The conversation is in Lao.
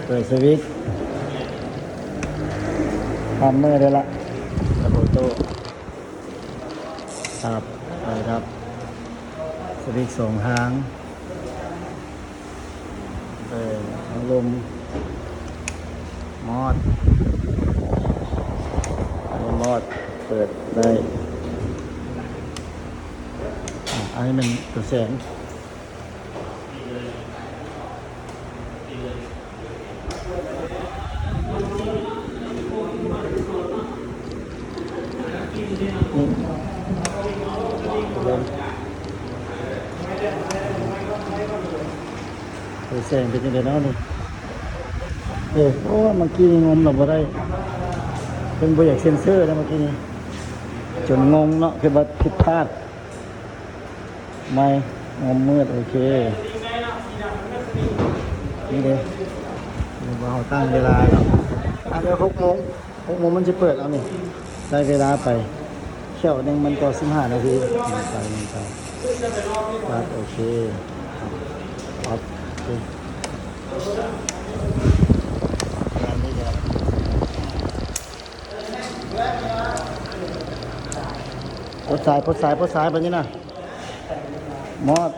ເປີດສະວິດ ທຳເມີໄດ້ລະ ກະໂປໂຕ້ ປັບ ໄປດັບ ສະວິດສອງທາງ ເປີດພັດລົມ ມອດ ພັດລົມມອດ ເປີດໄດ້ ອາ ອັນນີ້ແມ່ນຕົວແສງ. ເອີ ແສງເປັນຈັ່ງໃດເນາະນີ້? ເອີ ໂອ້ ເມື່ອກີ້ນີ້ງົມລະບໍ່ໄດ້ ເພິ່ນບໍ່ຢາກເຊັນເຊີແລ້ວເມື່ອກີ້ນີ້ ຈົນງົງເນາະ ຄິດວ່າຜິດພາດ. ໄໝ ງົມມືດ ໂອເຄ ນີ້ເດ້ ນີ້ວ່າເຮົາຕັ້ງເວລາເນາະ ອາດຈະຫົກໂມງ ຫົກໂມງມັນຊິເປີດເອົານີ້ ໃຊ້ເວລາໄປ ແຂ້ວໜຶ່ງມັນກໍສິບຫ້ານາທີ ໄປ ໄປ ໄປ ໂອເຄ ປັບ ໂອເຄ ປະມານນີ້ແຫຼະ. ປົດສາຍ ປົດສາຍ ປົດສາຍ ບາດນີ້ນະ ມອດ